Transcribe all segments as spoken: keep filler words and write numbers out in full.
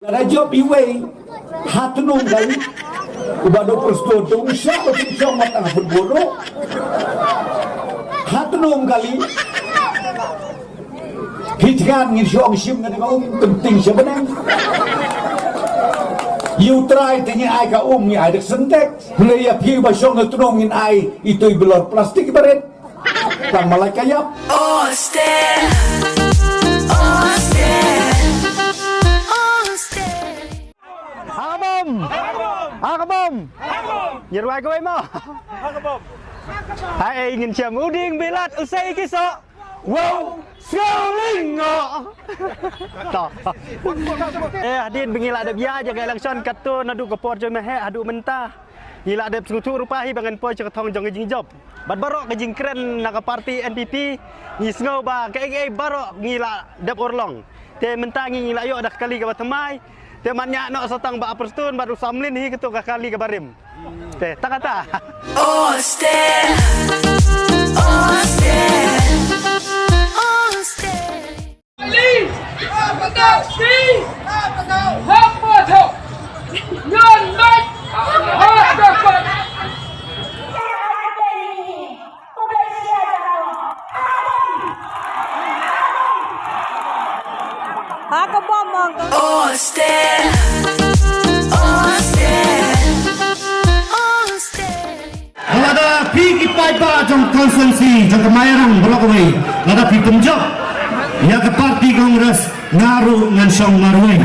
Lada jop iwei ha tnum kali, uba dei u prestone u dang shah ba pynshong mat tang ha football ruh. Ha tnum kali. Phi thngan ngin shong shim ngan ka um kynting sha bneng. Ïa U Trai te ngi ai ka um, ngi ai da ka Sintex. Hynrei ïa phi ba shong ha tnum ngin ai itu i bilor plastik barit. Tang malai ka ïap. Austin, Austin, Austin. Ha ka bom! Ha ka bom! Ngi rwai kawei mo. Ha ei ngin shem u dieng bilat u sei ki soh. Wow! Sngewlyngngoh. To. Eh, hadien ba ngi la dep ïaid ïa ka election katto naduh ka por jong me heh haduh mynta. Ngi la dep sngewthuh ruh pahi ba ngan poi sha ka thong jong ka jingjop. Bad baroh ka jingkren na ka party N P P, ngi sngew ba kaei kaei baroh ngi la dep urlong. Te mynta ngi, ngi la ïoh da ka kali kaba thymmai. Te man ïa noh sa tang ba ha prestone bad u samlin hi kato ka kali kaba rim. Te tang kata. Austin, Austin, Austin. Ha ka bom, Uncle. Austin, Austin, Austin. Lada phi ki paidbah jong constituency jong ka Mairang Block wei, lada phi pynjop ïa ka party Congress, nga ruh ngan shong marwei.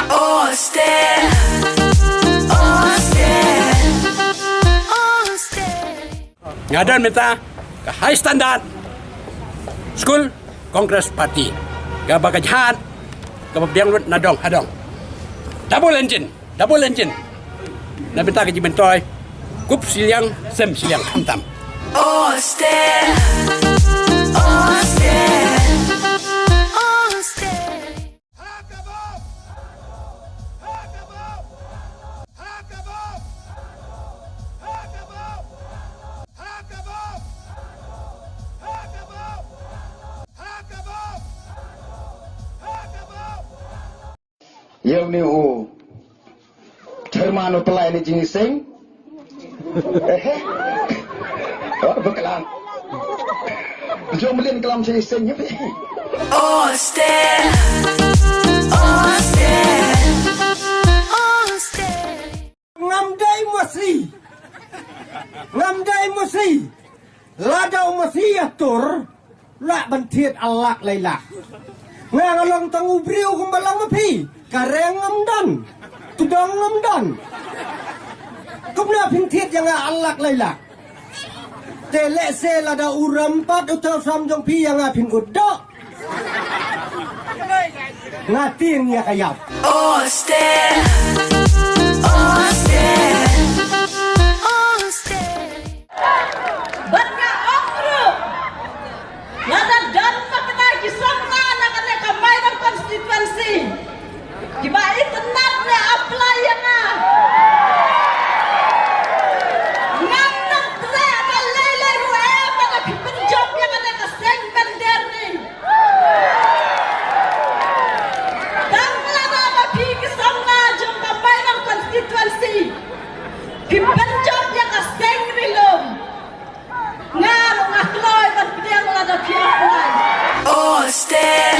Austin, Austin, Austin. Nga don mynta ka high standard school Congress party, kaba ka jhat kaba biang lut na dong ha dong. Double engine. Double engine. Na bynta ka jingmyntoi. Kup shiliang, sem shiliang khamtam. Austin, Austin, Austin. Ïa une u chairman u pynlait ne jingïaseng. Eh, eh. Oh, ba klam. Jong mlien klam jingïaseng. Austin. Austin. Austin. Ngam dei masi. Ngam dei masi. Lada u masi ïatur, lah ban thied a lak lai lak. Nga nga long tang u briew kumba long ma phi, ka reng ngam don, tu dong ngam don. Kumno phin thied ïa nga a lak lai lak. Te lehse lada u rem pat u thaw sam jong phi ïa nga phin ut doh. Nga tieng ïa ka ïap. Austin, Austin, Austin. Bad nga ong ruh, lada don pat ki samla na kane ka Mairang constituency kiba itynnad ne apply ïa nga. Ngam nang treh ba lei lei ruh eh ba da phi pynjop ïa kane ka seng bynder ri. Tang lada ba phi ki samla jong ka Mairang constituency phi pynjop ïa ka seng ri lum. Nga ruh nga kloi ban pdiang lada phi apply. Austin,